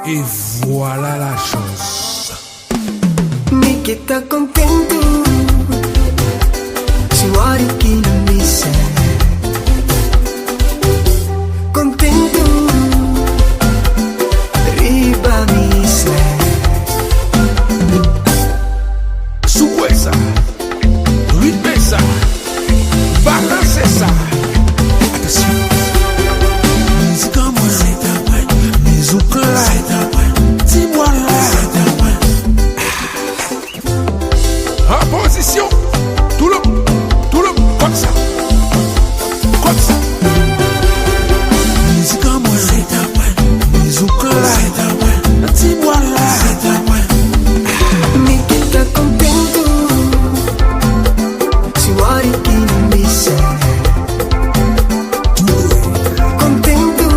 Et voilà la chose. Mi ke ta kontentu Si wari ki na misa. Kontentu Riba misa. Souwe sa, ritme sa, balanse sa. Atansyon. Mizik an mwen, mizik la, ti bwa la. En position, tout le monde, comme ça, comme ça. Mizik an mwen, mizik la, ti bwa la. Mi ke ta kontentu Si wari ki na misa. Kontentu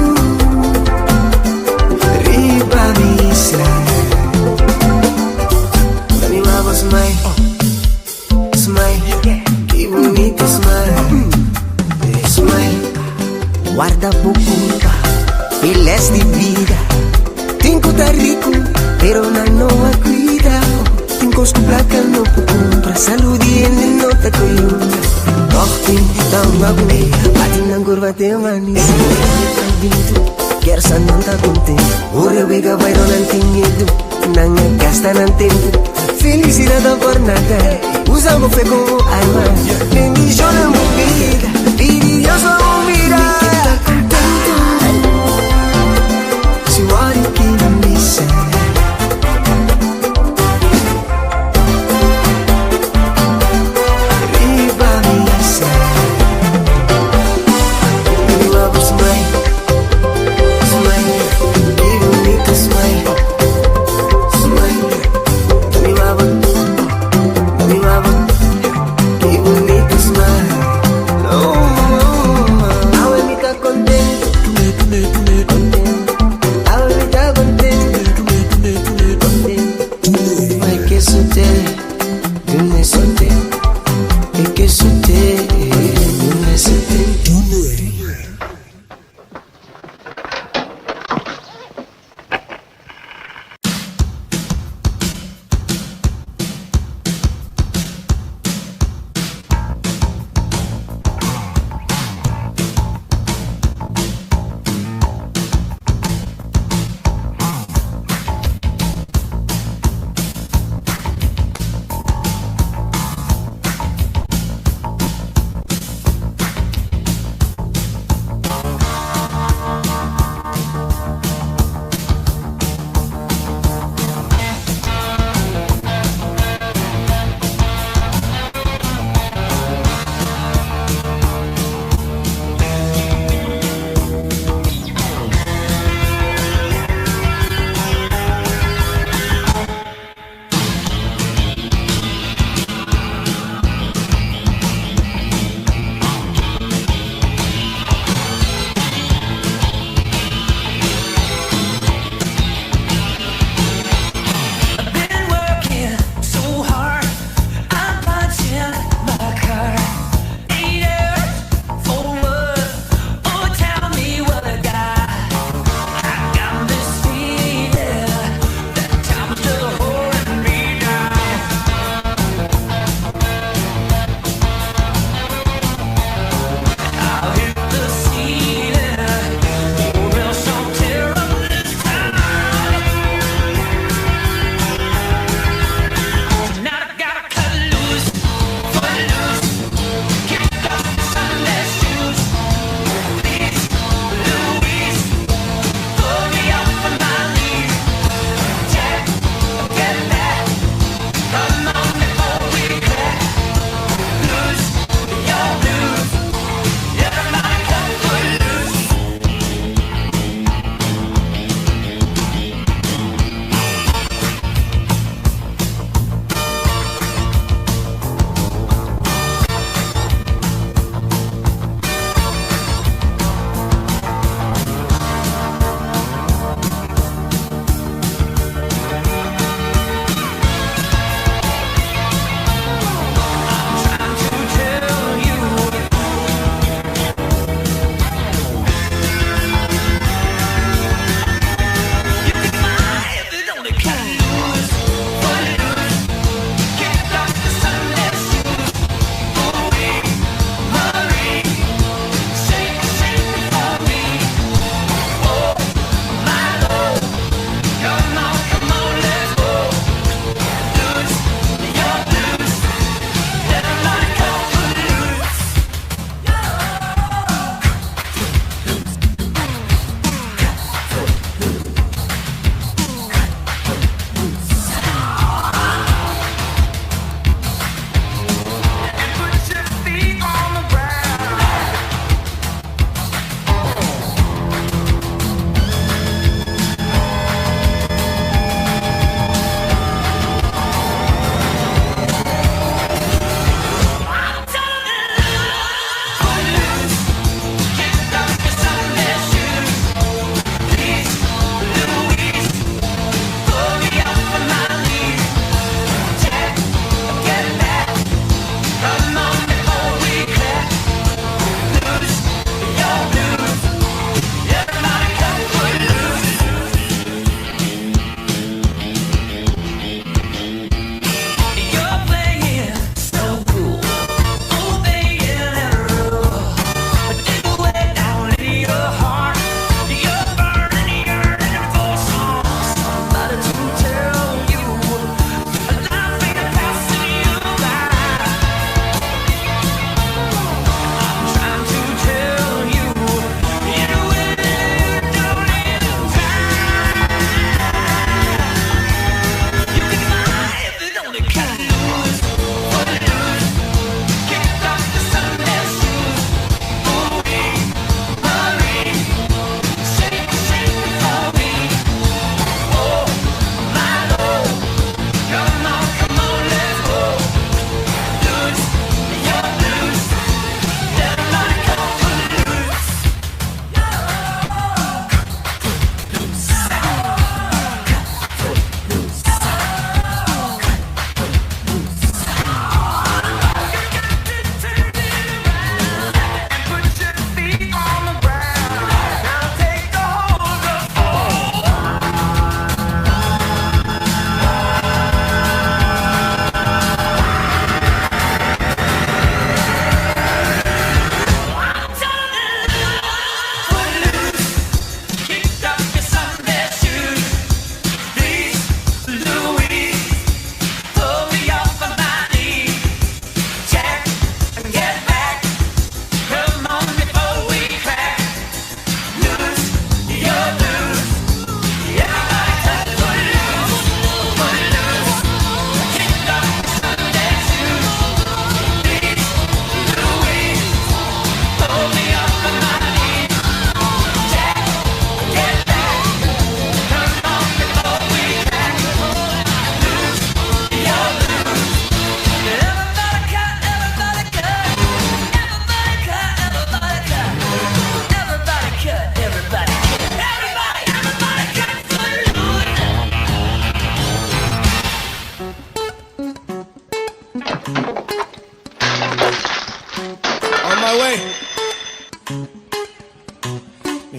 Riba misa. Dami mama smile. Smile. Ki bunita smile. Smile. Warda bo kurpa, les di bida. Tin ku ta riku, pero nan no a kuida. Tin kos ku plaka no por kumpra. Salú di hende no ta koyunta. Toch tin tan wagu, bati nan kurva te manis. Kersa nan ta kontentu. Ora wega bai nan tin miedu. Nan a gasta nan tempu. Felisidat ta por nada. Usa bo fe komo arma. Bendishon den bida. Pidi Dios pa mira. Kontentu. Si wari ki na misa. Riba misa. Riba smile. Smile. Ki bunita smile. Smile. Dami mama. Dami mama. Ki bunita smile. Oh, awe.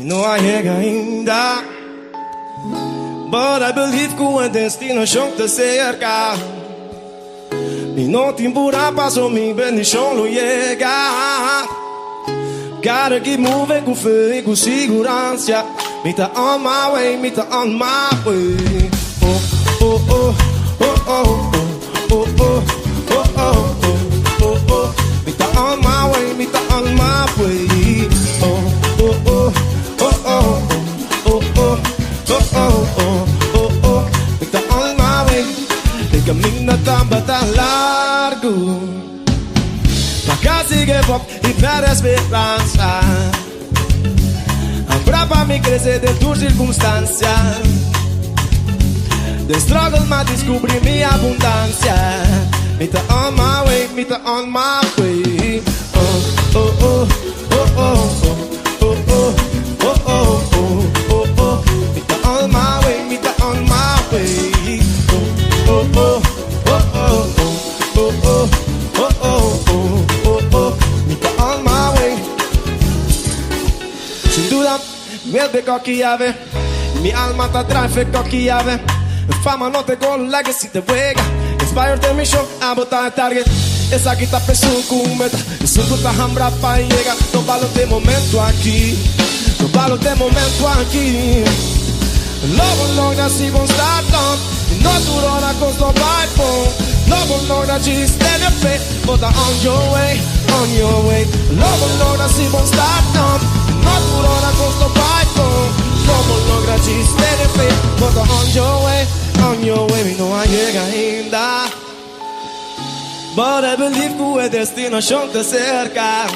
Mi no a yega ainda. But I believe ku e destinashon ta serka. Mi no tin pura paso mi bendishon lo yega. Gotta keep moving ku fe i ku siguransia. Mi ta on my way, mi ta on my way. Oh, oh, oh, oh, oh, oh, oh, oh, oh, oh, oh, oh. Mi ta on my way, mi ta on my way. Oh, oh, oh, oh, oh, oh, oh, oh, oh, oh, oh, oh. Mi ta on my way. E kaminda tabata largu. Ma kasi give up i pèrdè speransa. Abra pa mi krese den tur sirkunstansia. Den struggle m'a diskubrí mi abundansia. Mi ta on my way, mi ta on my way. Oh, oh, oh, oh, oh, oh, oh, oh, oh, oh, oh, oh. Mi ta on my way, mi ta on my way. Oh, oh, oh, oh, oh, oh, oh, oh, oh, oh, oh, oh. Mi ta on my way. Sin duda, mi koki yave. Mi alma ta drive koki yave. Fama no ta goal, legacy ta wega. Inspire the mission, abo ta target. Esaki ta peso ku meta. Esun ku ta hambra pa yega. No balo e momento aki. No balo e momento aki. Lo bo logra si bo start on. No tur ora kos lo bai bon. Lo bo logra djis tene fe. Bo ta on your way, on your way. Lo bo logra si bo start on. No tur ora kos lo bai bon. Lo bo logra djis tene fe. Bo ta on your way, on your way. Mi no a yega ainda. But I believe ku e destinashon ta serka.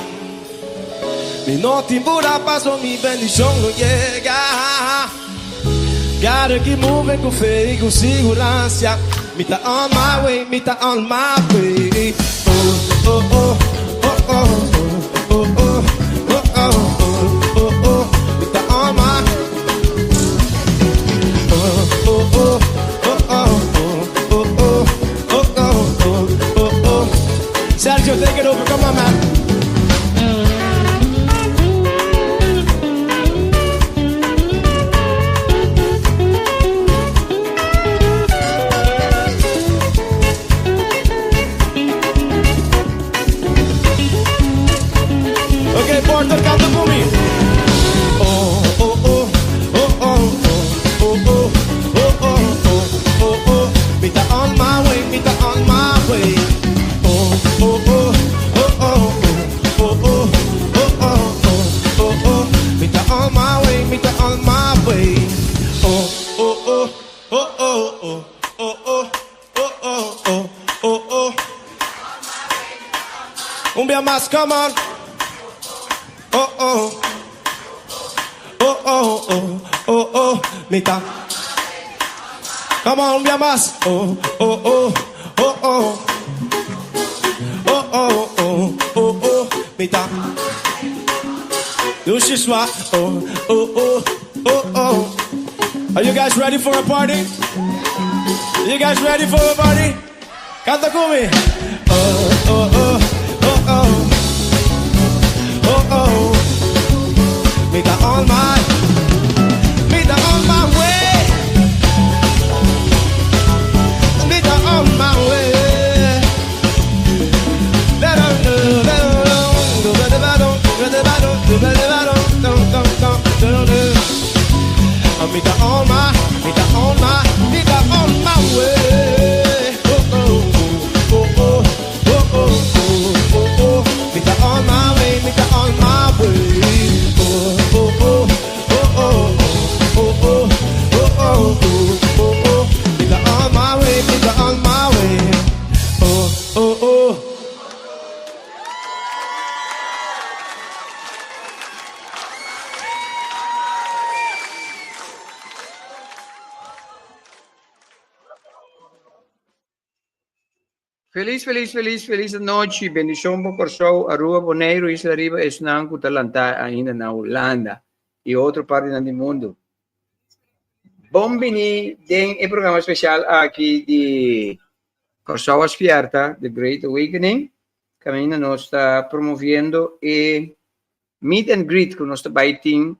Mi no tin pura paso mi bendishon lo yega. Gotta keep moving ku fe i ku siguransia. Mi ta on my way, mi ta on my way. Oh, oh, oh, oh, oh, oh, oh, oh, oh, oh, oh, oh. Mi ta on my. Oh, oh, oh, oh, oh, oh, oh, oh, oh, oh, oh, oh. Sergio, take it over. Come on, man. Ok, Porter, kanta ku mi. Oh, oh, oh, oh, oh, oh, oh, oh, oh, oh, oh, oh. Mi ta on my way, mi ta on my way. Oh, oh, oh, oh, oh, oh, oh, oh, oh, oh, oh, oh. Mi ta on my way, mi ta on my way. Oh, oh, oh, oh, oh, oh, oh, oh, oh, oh, oh, oh, oh. Un bia mas, come on. Oh, oh. Oh, oh, oh, oh, oh. Mi ta. Come on, un bia mas. Oh, oh, oh, oh, oh. Oh, oh, oh, oh, oh. Mi ta. Dushi swa. Oh, oh, oh, oh, oh. Are you guys ready for a party? You guys ready for a party? Kanta ku mi. Oh, oh, oh, oh, oh. Oh, oh. Mi ta on my, mi ta on my way. Mi ta on my way. Da da da da da da da da da da da da da da da. Mi ta on my, mi ta on my, mi ta on my way. Oh oh oh oh oh oh oh oh oh. Mi ta on my way, mi ta on my way. Oh oh oh oh oh oh oh oh oh oh oh oh. Mi ta on my way, mi ta on my way. Oh oh oh. Felis, felis, felis, felis nochi. Bendishon pa Kòrsou, Aruba, Boneiru, Isla Riba, esnan ku ta lantá ainda na Hulanda i otro parti di mundu. Bon bini den e programa spesial aki di Kòrsou a Spièrta, The Great Awakening. Kaminda nos ta promoviendo e meet and greet ku nos ta bai tin.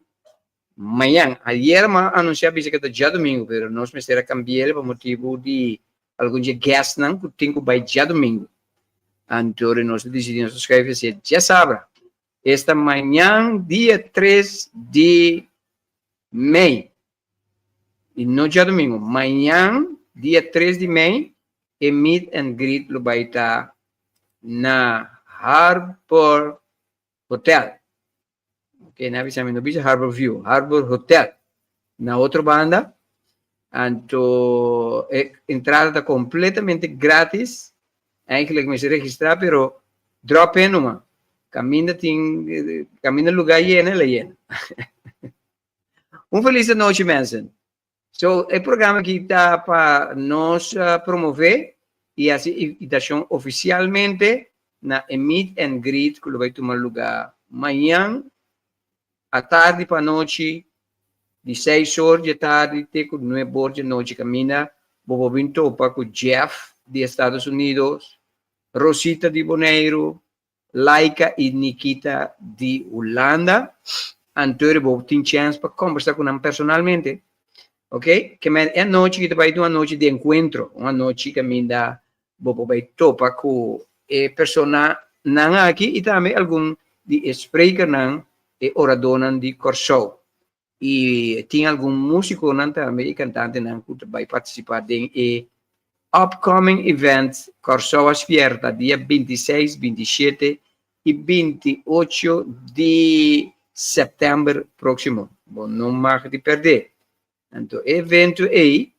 Mañan, ayer m'a anuncia bisa cu ta djadomingo, pero nos mester a cambi'el pa motibo di algun dje guestnan cu tin cu bay djadomingo. Anto nos a dicidi nos ta schuif haci'e djasabra. Esta mañan dia tres di mei, y no djadomingo, mañan dia tres di mei e meet and greet lo bay ta na Harbor Hotel. Ok, na bisa mi no bisa Harbor View, Harbor Hotel. Na otro banda, anto e entrada ta completamente gratis. Eigenlijk mester registra, pero drop in numa. Caminda tin, caminda lugar yena, la yena. Un feliz anochi, mensen. So, e programa aki ta pa nos promove y haci invitacion oficialmente na e meet and greet cu lo bay tuma luga mañan atardi pa anochi di seis or dje tardi te cu nuebe or dje nochi caminda bo por bin topa cu Jeff di Estados Unidos, Rosita di Boneiru, Laika i Nikita di Hulanda. Anto bo tin chèns pa kòmbersá ku nan personalmente. Ok? Ke men e anochi ki ta bai ta un anochi di enkuentro, un anochi kaminda bo por bai topa ku e personanan aki i tambe algun di e sprekernan, e oradónan di Kòrsou. I tin algun músikonan tambe i kantantenan ku ta bai partisipá den e upcoming event Kòrsou a Spièrta dia 26, 27 i 28 di sèptèmber próksimo. Bo no mag di pèrdè. Anto e evento ei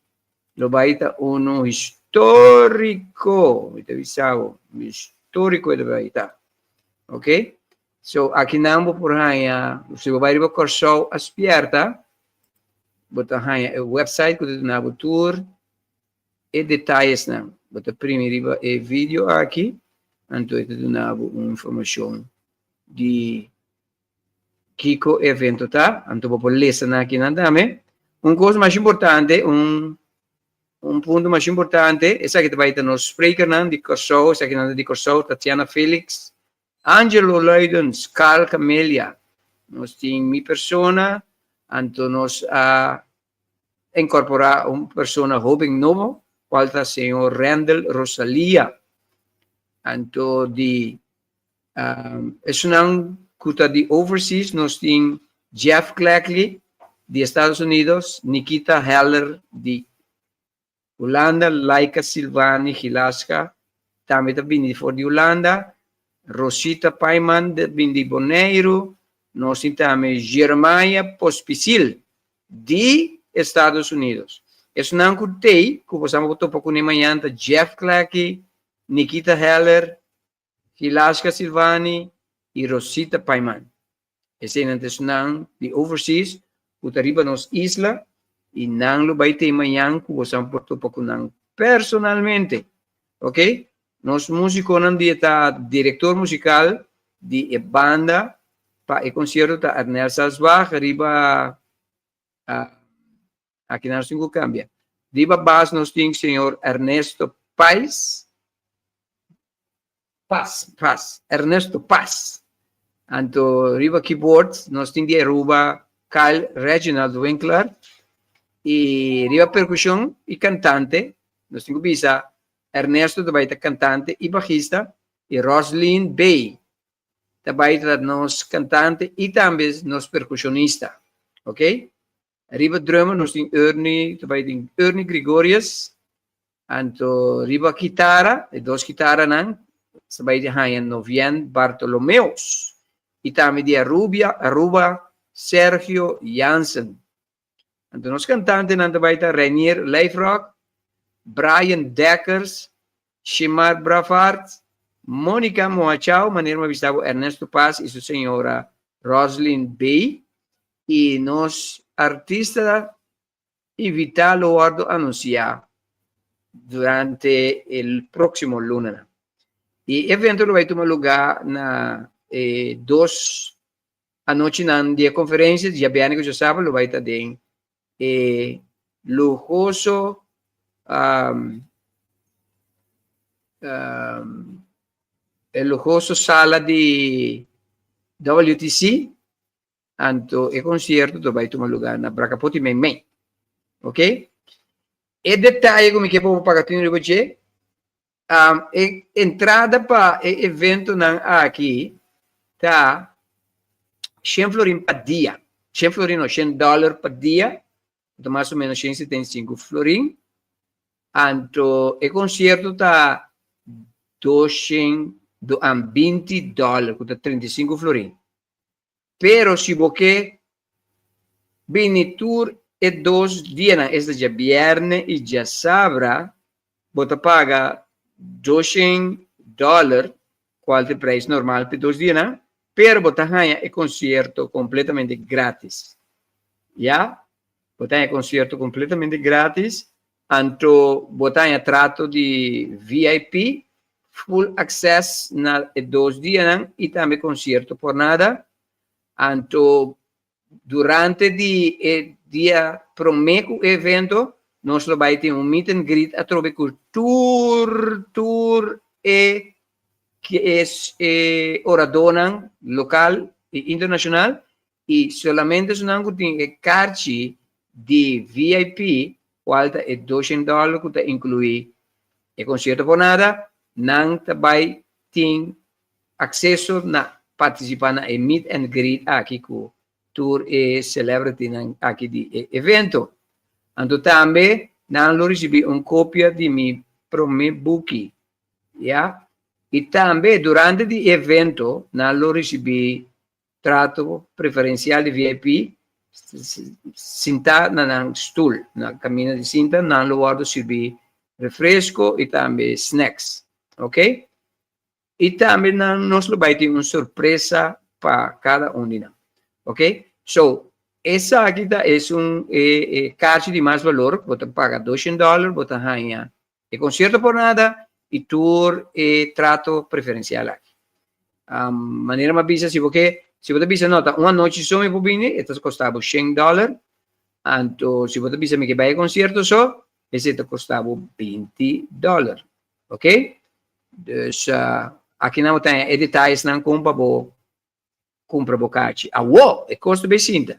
lo bai ta unu históriko, mi ta bisa bo, históriko e ta bai ta. Ok? So akinan bo por haña, si bo bai riba Kòrsou a Spièrta, bo ta haña e website ku ta duna bo tur e detayesnan. Bo ta primi riba e video aki, anto e ta duna bo un informashon di kiko e evento ta, anto bo por lesa nan akinan tambe. Un kos mas importante, un un punto mas importante, esaki ta bai ta nos sprekernan di Kòrsou, esakinan ta di Kòrsou, Tatiana Felix, Angelo Luidens, Carl Camelia, nos tin mi persona, anto nos a incorpora un persona hoben nobo, cual ta señor Randall Rosalia. Anto di um, esunnan cu ta di overseas, nos tin Jeff Cleckley di Estados Unidos, Nikita Heller di Hulanda, Laika Silvani Gilaska tambe ta bini for di Hulanda, Rosita Paiman ta bini di Boneiru, nos tin tambe Jeremiah Pospisil di Estados Unidos. Esnan ku t'ei ku bo sa bo topa kuné mañan ta Jeff Clacky, Nikita Heller, Gilaska Silvani i Rosita Paiman. Eseinan ta esnan di overseas ku ta riba nos isla i nan lo bai te mañan ku bosan por topa ku nan personalmente. Ok? Nos musikonan di ta direktor musikal di e banda pa e konsierto ta Arnel Salsbach riba Aki nos tin ku kambia. Riba bas nos tin señor Ernesto Pais. Paz. Paz. Ernesto Paz. Anto riba keyboard nos tin di Aruba Kyle Reginald Winkler. I riba perkushon i kantante nos tin ku bisa Ernesto ta bai ta kantante i bajista i Roslyn Bay ta bai ta nos kantante i tambe nos perkushonista. Ok? Riba drummer nos tin Ernie, ta bai tin Ernie Gregorius. Anto riba kitara, e dos kitaranan, ta bai di haña Novien Bartolomeus. I tambe di Arubia, Aruba, Sergio Jansen. Anto nos kantantenan ta bai ta Reinier Lijfrock, Brian Dekkers, Shimar Bravard, Monica Moachau, manera mi a bisa bo Ernesto Paz i su señora Roslyn Bay. I nos artista invitá lo wòrdu anunsiá durante e próksimo lunanan. E evento lo bai tuma lugá na e dos anochinan di e konferensia, djabièrnè ku djasabra lo bai ta den e luhoso e luhoso sala di WTC. Anto e konsierto ta bai tuma lugá na Brakapoti mei mei. Ok? E detaye ku mi ke pa bo paga tinu riba dje, e entrada pa e eventonan aki ta shen florin pa dia. Shen florin no, shen dòler pa dia, ta mas o ménos 175 florin. Anto e konsierto ta 220 dòler, ku ta 35 florin. Pero si bo ke bini tur e dos dianan, esta djabièrnè i djasabra, bo ta paga 200 dòler, kual ta e preis normal pa e dos dianan, pero bo ta haña e konsierto kompletamente grátis. Ya, bo ta haña e konsierto kompletamente grátis, anto bo ta haña trato di VIP, full access na e dos dianan i tambe konsierto por nada. Anto durante di e dia promé ku e evento nos lo bai tin un meet and greet atrobe ku tur tur e e oradónan lokal i internashonal i solamente esunnan ku tin e karchi di VIP kual ta e 200 dòler ku ta inkluí e konsierto por nada, nan ta bai tin akseso na partisipá na e meet and greet aki ku tur e celebritynan aki di e evento. Anto tambe nan lo risibí un kopia di mi promé buki, ya. I tambe durante di e evento nan lo risibí Trato preferencial di VIP, Sintá na nan stul, na camina di sinta, nan lo wordo sirbi refresco y tambe snacks. Ok? Y tambe nan, nos lo bay tin un sorpresa pa cada un di nan. Ok? So, esaki ta es un e, e kaartje di mas valor, bo ta paga 200 dollar, bo ta haña E concierto por nada y tur e trato preferencial aki. Um, manera m'a bisa, si bo ke, si bo ta bisa no, ta un anochi so mi por bini, e ta kosta bo 100 dollar. Anto, si bo ta bisa mi ke bai e concierto so, ese ta kosta bo 20 dollar. Ok? Dus, uh, aki nan bo ta e detayesnan kon pa bo Kumpra bo kachi awo, e kos ta bay sinta.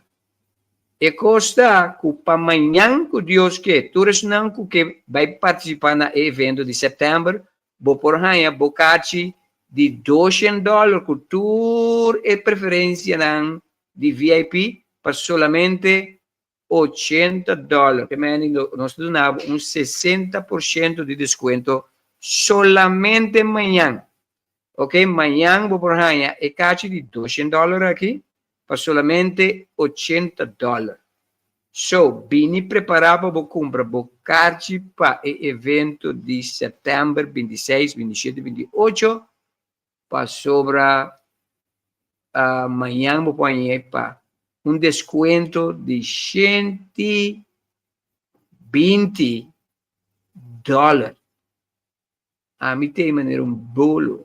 E kos ta ku pa mañan ku Dios ke, tur esnan ku ke bay partisipa na e evento di sèptèmber, bo por haña bo kachi di 200 dòler ku tur e preferensianan di VIP pa solamente 80 dòler. Te mende nos ta duna bo un 60% di deskuento solamente mañan. Ok, mañan bo por haña e kachi di 200 dòler aki pa solamente 80 dòler. So, bini prepará pa bo kumpra bo karchi pa e evento di sèptèmber 26, 27, 28 pasobra mañan bo por hañ'é pa un deskuento di 120 dòler. Ami t'ei manera un bolo.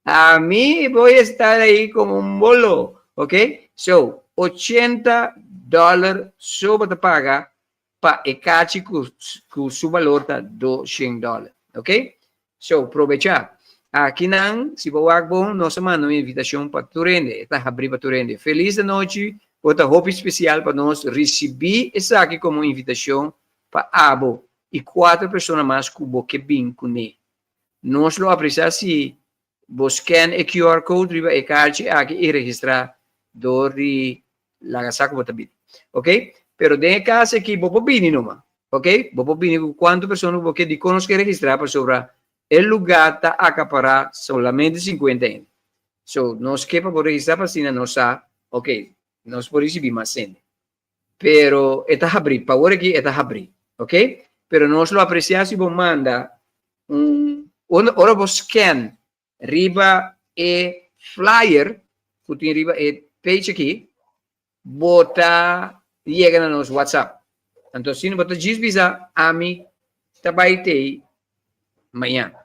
Ami voy a estar ahí como un bolo, ok? So, 80 dòler so bo ta paga pa e kachi ku ku su balor ta 200 dòler, ok? So, probechá. Akinan, si bo wak bon, nos a manda un invitashon pa tur hende. E ta habrí pa tur hende. Felis anochi, bo ta hopi spesial pa nos risibí esaki komo un invitashon pa abo i kuater persona mas ku bo ke bin kuné. Nos lo apresiá si bo scan e QR code riba e karchi aki i registrá dor di laga sa ku bo ta bini. Ok? Pero den e kas aki bo por bini numa. Ok? Bo por bini ku kuantu persona ku bo ke. Dikon nos ke registrá? Pasobra e lugá ta akapará solamente 50 hende. So, nos ke pa bo registrá pa asina nos sa, ok, nos por risibí mas hende. Pero e ta habrí, pa ora aki e ta habrí, ok? Pero nos lo apresiá si bo manda un, ora bo scan riba e flyer ku tin riba e page aki, bo ta yega na nos WhatsApp. Anto asina bo ta djis bisa ami ta bai tei mañan.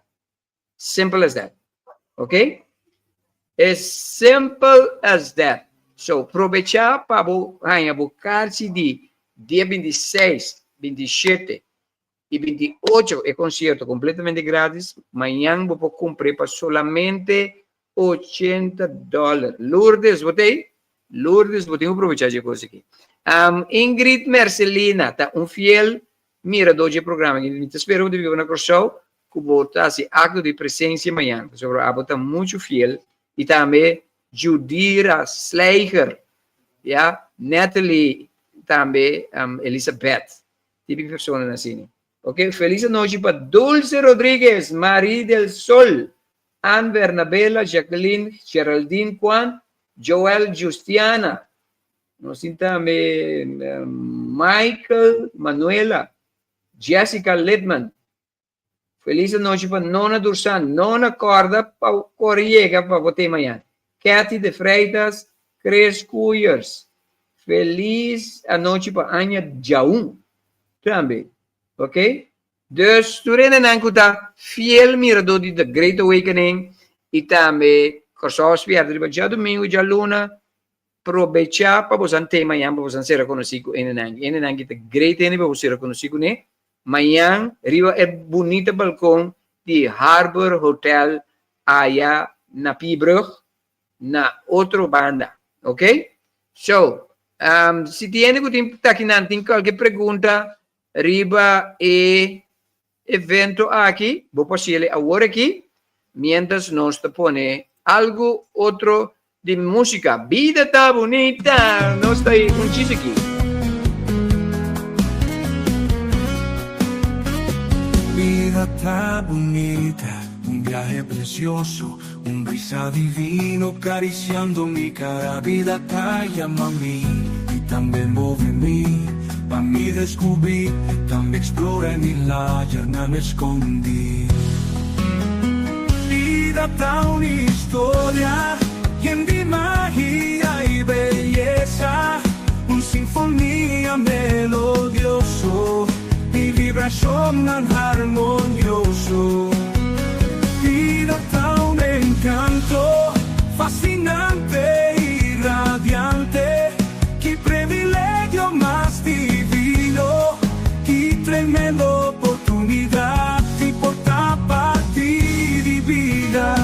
Simple as that. Ok? As simple as that. So, probecha pa bo haña bo karchi di dia 26, 27 i 28 e konsierto kompletamente gratis. Mañan bo por kumpr'é pa solamente. 80 dollar. Lourdes, bo t'ei? Lourdes, bo tin ku probechá dje kos aki. Um, Ingrid Mercelina ta un fiel miradó dje programa aki. Mi ta spera ku bo ta biba na Kòrsou, ku bo ta hasi akto di presensia mañana, pasobra abo ta muchu fiel. I tambe Judira Slijger, ya, Natalie, tambe um, Elisabeth. Tipi personanan asina. Ok, felis anochi pa Dulce Rodriguez, Marie del Sol, Ann Bernabela, Jacqueline, Geraldine Kwan, Joel Justiana. Nos tin tambe Michael Manuela, Jessica Litman. Felis anochi pa Nona Dursan. Nona corda pa kore yega pa bo te mañana. Kathy de Freitas, Chris Koeyers. Felis anochi pa Anja Djaun tambe. Ok? Dus tur hendenan ku ta fiel miradó di The Great Awakening i tambe Kòrsou a spièrta riba djadumingu i djaluna, probechá pa bosan te mañan pa bosan sera konosí ku hendenan. Hendenan ki ta great hende pa bo sera konosí kuné mañan riba e bunita balkon di Harbor Hotel aya na Piebrug na otro banda. Ok? So, si tin hende ku tin takinan tin kualke pregunta Riba e evento aki, bo por siele awor aki, mientras nos ta pone algu otro di musica. Bida ta bunita! Nos ta un chis aki. Bida ta bunita, un viahe precioso, un brisa divino cariciando mi cara. Bida ta yama mi y tambe move mi pa mi descubri, tambe explora e mi layernan escondi. Bida ta un historia yen di magia y beyesa, un sinfonia melodioso y vibracionnan harmonioso. Bida ta un encanto fascinante y radiante, ki previlegio mas divino, ki tremendo oportunidad di por ta parti di bida.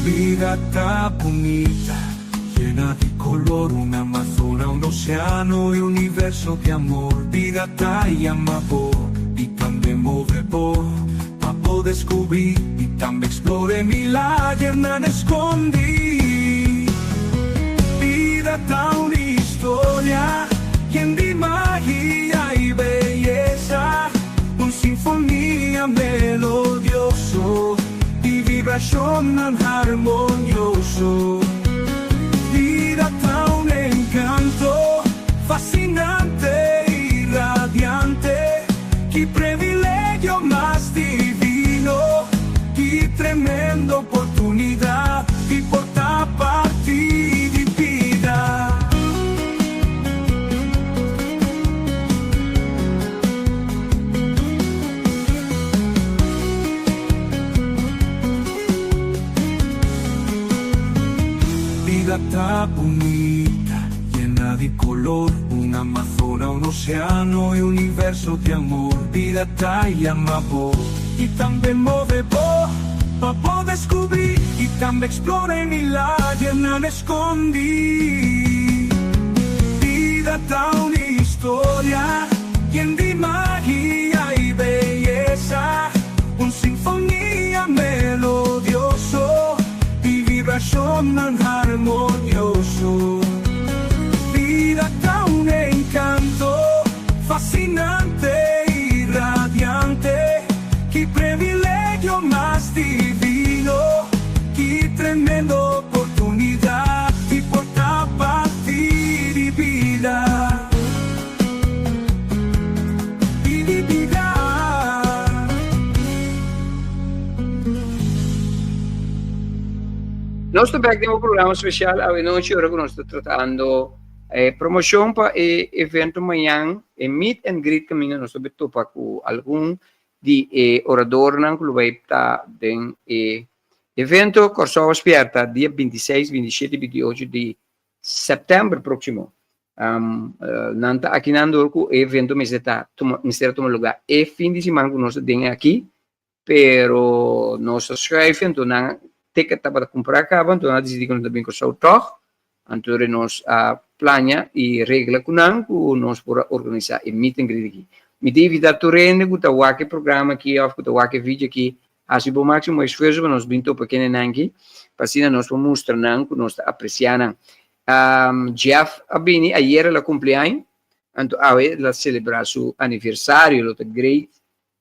Bida ta bunita, yena di color, un amazona, un oceano y universo di amor. Bida ta yama bo y tambe move bo pa bo descubri y tambe explora e milagernan escondi. Bida ta un historia yen di magia y beyesa, un sinfonia melodioso y vibracionnan harmonioso. Bida ta un encanto fascinante y radiante, ki previlegio mas divino, ki tremendo oportunidad di por ta parti di bida. Bida ta bunita, yena di color, un amazona, un oceano y universo di amor. Bida ta yama bo y tambe move bo pa bo descubri y tambe explora e milagernan escondi. Bida ta un historia yen di magia y beyesa, un sinfonia melodioso y vibracionnan harmonioso. Bida ta un encanto fascinante y radiante, ki previlegio mas divino, ki tremendo oportunidad di por ta parti di bida. Di bida. Nos ta bek den un programa special awenochi ora ku nos ta tratando e promocion pa e evento mañan, e meet and greet kaminda nos ta bai topa ku algun di e oradornan ku lo bai ta den e evento Kòrsou a Spièrta dia 26, 27 i 28 di sèptèmber próksimo. Nan ta akinan dor ku e evento mester ta tuma mester a tuma lugá e fin di siman ku nos ta den aki, pero nos a schuif anto nan ticket tabata kumprá kaba anto nan a disidí ku nan ta bin Kòrsou tòg, anto nos a plania i regla ku nan ku nos por a organisá e meet and greet aki. Mi ta invitá tur hende ku ta wak e programa aki òf ku ta wak e video aki hasi bo máksimo esfuerso pa nos bin topa kendenan aki pa asina nos por mustra nan ku nos ta apresiá nan. Jeff a bini ayer el a cumpli aña, anto awe el a celebra su aniversario, lo ta great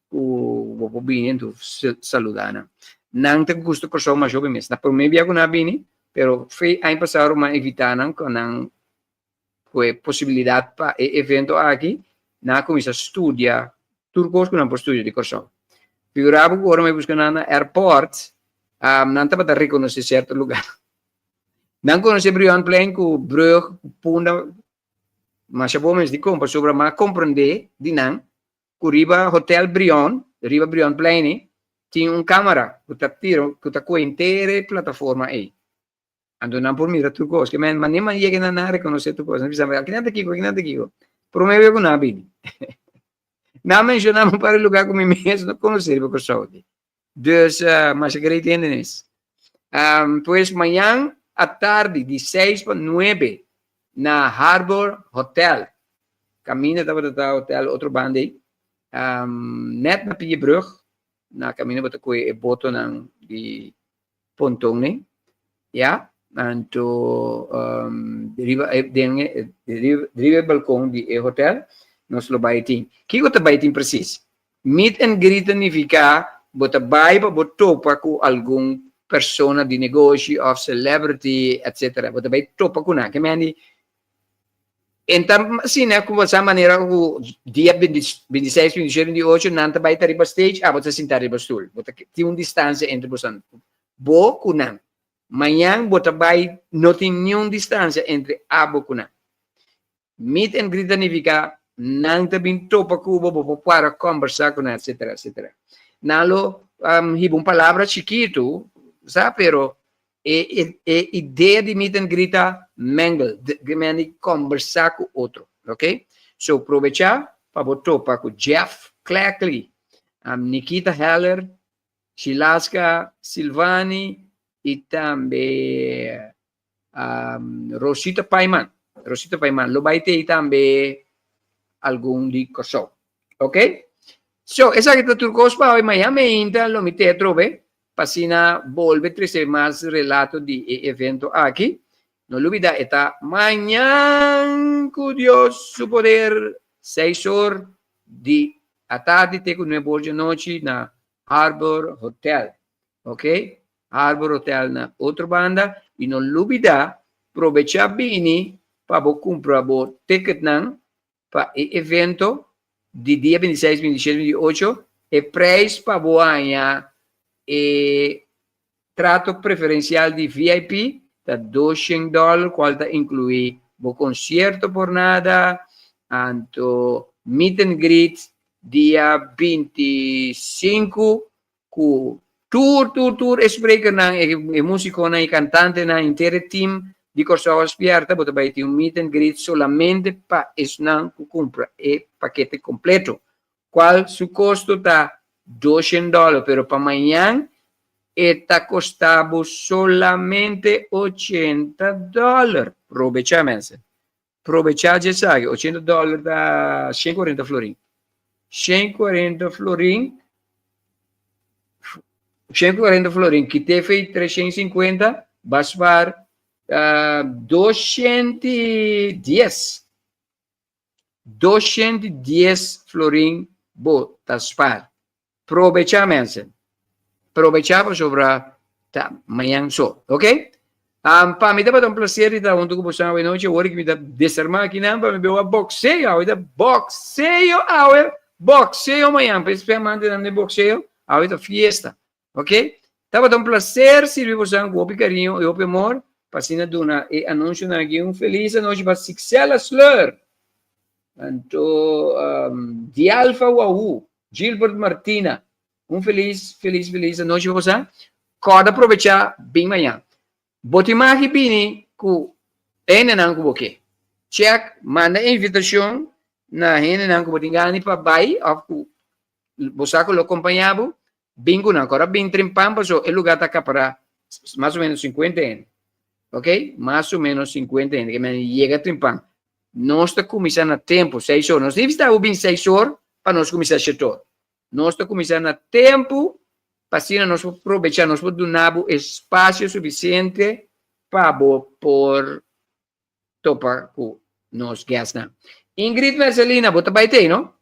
cu bo por bini anto saluda nan. Nan ta gusta Kòrsou mas hopi mes. Na prome bia cu nan a bini, pero fe aña pasado ruman a invita nan cu nan cu e posibilidad pa e evento aki, nan a cuminsa studia tur cos cu nan por studia di Kòrsou. Figura bo cu ora mi a busca nan na airport, nan tabata reconoce cierto lugar. Nan konosé Brionplein ku brug ku Punda masha bon mes dikon pasobra m'a komprendé di nan ku riba Hotel Brion, riba Brionplein ei, tin un kamera ku ta tira ku ta kohe henter e plataforma ei. Anto nan por mira tur kos. Ke men manera nan yega nan a rekonosé tur kos. Nan bisa akinan ta kiko, akinan ta kiko. Promé bes ku nan a bini. Nan a menshoná un par di lugá ku mi mes no konosé riba Kòrsou. Dus masha great hende nes. Pues mañan atardi di seis pa nuebe na Harbor Hotel. Kaminda tabata ta hotel otro banda ei. Net na Piebrug, na kaminda bo ta kohe e botonan di ponton ei. Ya, anto riba e den riba e balkon di e hotel nos lo bai tin. Kiko ta bai tin presis? Meet and greet ta nifiká bo ta bai pa bo topa ku algun persona di negoshi òf celebrity etcetera. Bo ta bai topa ku nan. Ke men di en ta asina ku bo sa manera ku dia bintiseis, bintishete, bintiocho nan ta bai ta riba stage, abo ta sinta riba stul. Bo ta tin un distansia entre boso. Bo ku nan. Mañan bo ta bai no tin niun distansia entre abo ku nan. Meet and greet ta nifiká nan ta bin topa ku bo, bo por para kòmbersá ku nan etsetera etsetera. Nan lo hiba un palabra chikitu sa pero e e idea di meet and greet ta mingle, di kòmbersá ku otro, ok. So probechá pa bo topa ku Jeff Cleckley, Nikita Heller, Shilaska Silvani i tambe Rosita Paiman. Rosita Paiman. Lo bai tei tambe algun di Kòrsou. Ok? So, esaki ta tur kos pa awe. Mañan meinta lo mi te atrobe pa asina bolbe trese mas relato di e evento aki. No lubida e ta mañan ku Dios su poder seis or di atardi te ku nuebe or di anochi na Harbor Hotel. Ok? Harbor Hotel na otro banda y no lubida probecha bini pa bo cumpra bo ticketnan pa e evento di dia 26, 27, 28. E prijs pa bo haña e trato preferencial di VIP ta 200 dollar cual ta inclui bo concierto por nada, anto meet and greet dia 25 ku tur tur tur e sprekernan, e musikonan, e kantantenan, henter e team di Kòrsou a spièrta, bo ta bai tin un meet and greet solamente pa esnan ku kumpra e pakete kompleto, kual su kosto ta doshen dòler, pero pa mañan e ta kosta bo solamente ochenta dòler. Probechá mensen. Probechá dje esaki, ochenta dòler ta 140 florin. 140 florin, 140 florin, kite fei 350, ba spaar uh, 210. 210 florin bo ta spaar. Probechá mensen. Probechá pasobra ta mañan so. Ok? Um, pa mi tabata un placer di ta hunto ku boso awe nochi. Awor ki mi ta desarmá akinan pa mi beu a boxeo. Awe ta boxeo awe. Boxeo mañan. Pa espe amantenan di boxeo. Awe ta fiesta. Ok? Tabata un placer sirbi boso ku hopi cariño y hopi amor. Pa asina duna e anuncionan aki un feliz anochi pa Sixela Sleur. Anto um, Dialfa Wahoo. Gilbert Martina, un felis, felis, felis anochi pa bosa. Kòrda probechá bin mañan. Bo tin magi bini ku hendenan ku bo ke. Check, manda invitashon na hendenan ku bo tin gana di pa bai òf ku bo sa ku lo kompañá bo, bin ku nan. Kòrda bin trimpan pasobra e lugá ta akapará mas o ménos sinkuenta hende. Ok, mas o ménos sinkuenta hende. Ke men yega trimpan. Nos ta kuminsá na tempu, seis or. Nos ta invitá bo bin seis or pa nos kuminsá shete or. Nos ta kuminsá na tempu pa asina nos por probechá, nos por duna bo espasio sufisiente pa bo por topa ku nos guestnan. Ingrid Mercelina, bo ta bai tei, no?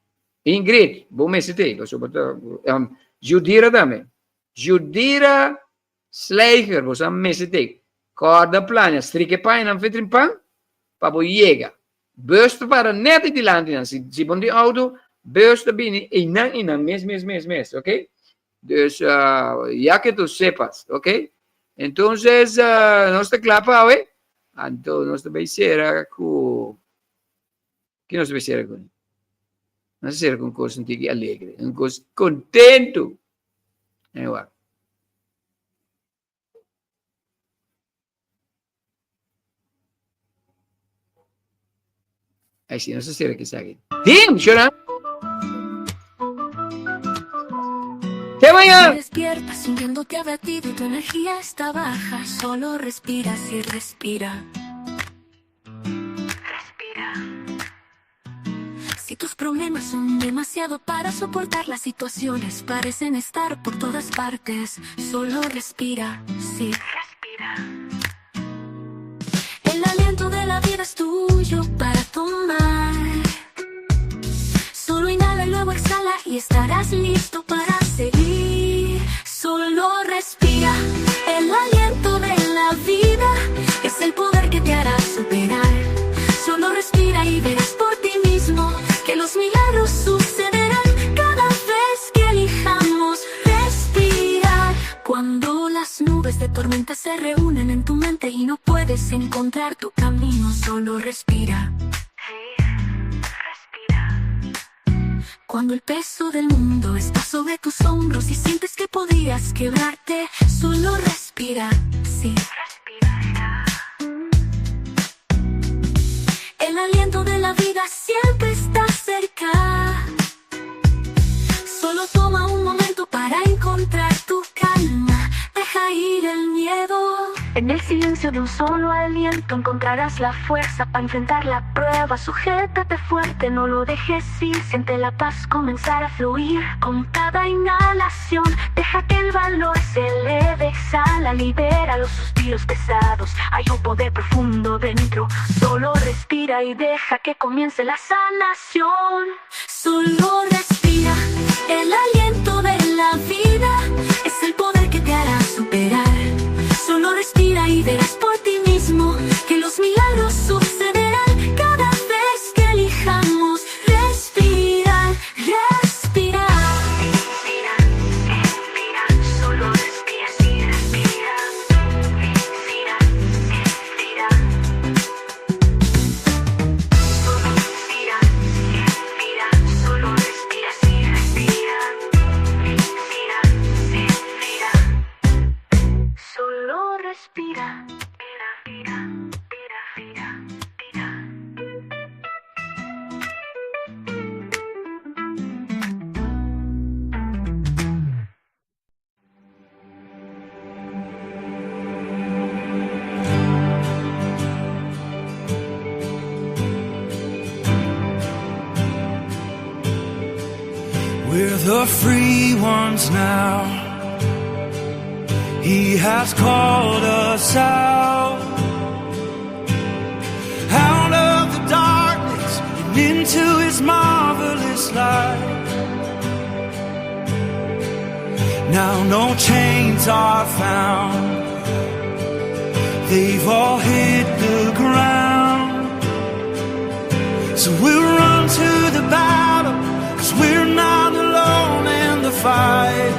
Ingrid, bo mester tei, pasobra bo ta, um, Judira tambe. Judira Sleiger, bo sa mester tei. Kòrda plania, strika e pañanan fe trimpan pa bo yega. Bus ta para nèt ei dilanti nan. Si, si bo no tin outo, bus ta bini einan einan mes mes mes mes, ok? Dus, uh, ya ke tu sepas, ok? Entonces, uh, nos ta kla pa awe. Anto nos ta bai sera ku Ki nos ta bai sera ku? Nos ta sera ku un kos un tiki alegre, un kos kontentu. Ewa. Ai si, nos ta sera ku esaki. Dim, shora. Te mañana. Despierta sintiéndote abatido y tu energía está baja. Solo respira, sí, respira. Respira. Si tus problemas son demasiado para soportar, las situaciones parecen estar por todas partes. Solo respira, sí, respira. El aliento de la vida es tuyo para tomar. Solo inhala y luego exhala y estarás listo para seguir. Solo respira. El aliento de la vida es el poder que te hará superar. Solo respira y verás por ti mismo que los milagros sucederán cada vez que elijamos respirar. Cuando las nubes de tormenta se reúnen en tu mente y no puedes encontrar tu camino, solo respira. Cuando el peso del mundo está sobre tus hombros y sientes que podrías quebrarte, solo respira, sí. Respira. El aliento de la vida siempre está cerca. Solo toma un momento para encontrar tu calma. Deja ir el miedo. En el silencio de un solo aliento encontrarás la fuerza para enfrentar la prueba. Sujétate fuerte, no lo dejes ir. Siente la paz comenzar a fluir. Con cada inhalación, deja que el valor se eleve. Exhala, libera los suspiros pesados. Hay un poder profundo dentro. Solo respira y deja que comience la sanación. Solo respira. El aliento de la vida es el poder que te hará superar. Solo respira y verás por ti mismo que los milagros sucederán cada vez que elijamos respirar, respirar. Respira, respira, solo respira, sí, respira. Respira, respira. Solo respira, respira, solo respira, sí, respira. Respira, respira. Solo respira, respira, respira, respira. We're the free ones now. He has called us out. Out of the darkness and into his marvelous light. Now no chains are found. They've all hit the ground. So we'll run to the battle, cause we're not alone in the fight.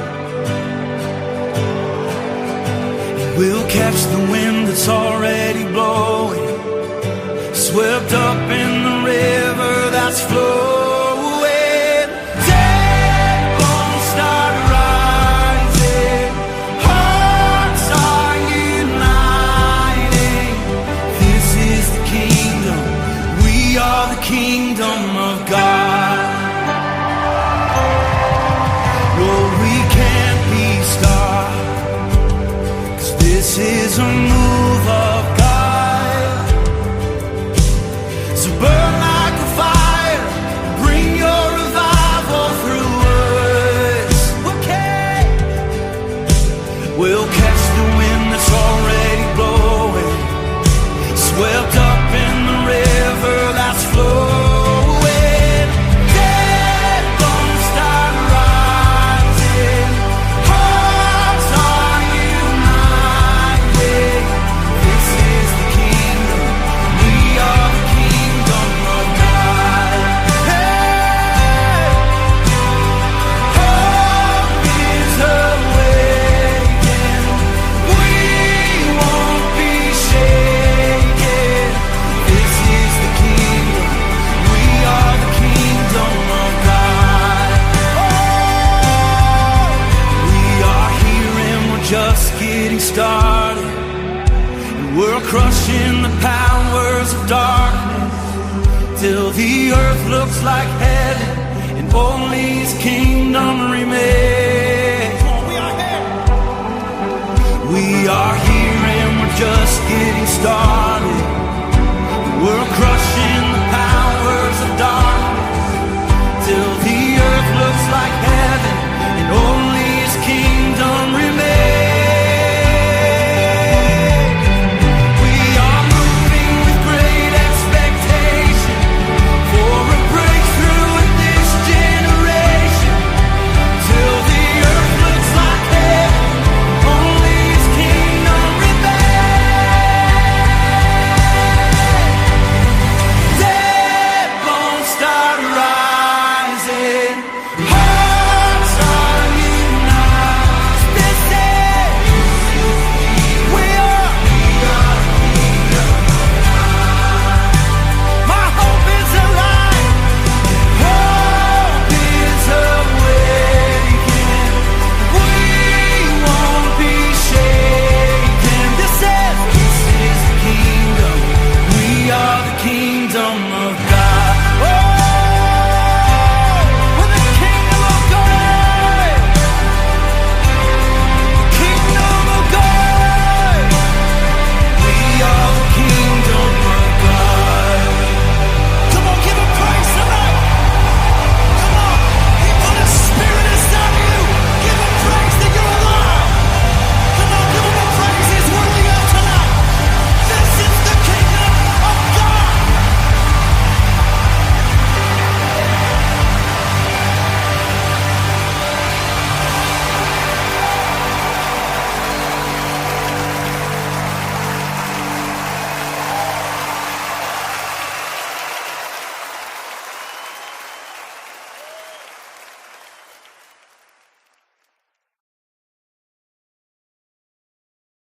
And we'll catch the wind that's already blowing, swept up in the river that's flowing. Dead bones start rising, hearts are uniting. This is the kingdom we This is a move of God. So burn like a fire, bring your revival through us. Okay. We'll catch the wind that's already blowing, swept up in the river that's flowing. Dead bones start rising, hearts are united. This is the kingdom, we are the kingdom of God. Hey! Hope is awakened. We won't be shaken. This is the kingdom. We are the kingdom of God. Oh, we are here and we're just getting started. And we're crushing the powers of darkness till the earth looks like heaven and only His kingdom remains. We are here. We are here and we're just getting started. We're crushing.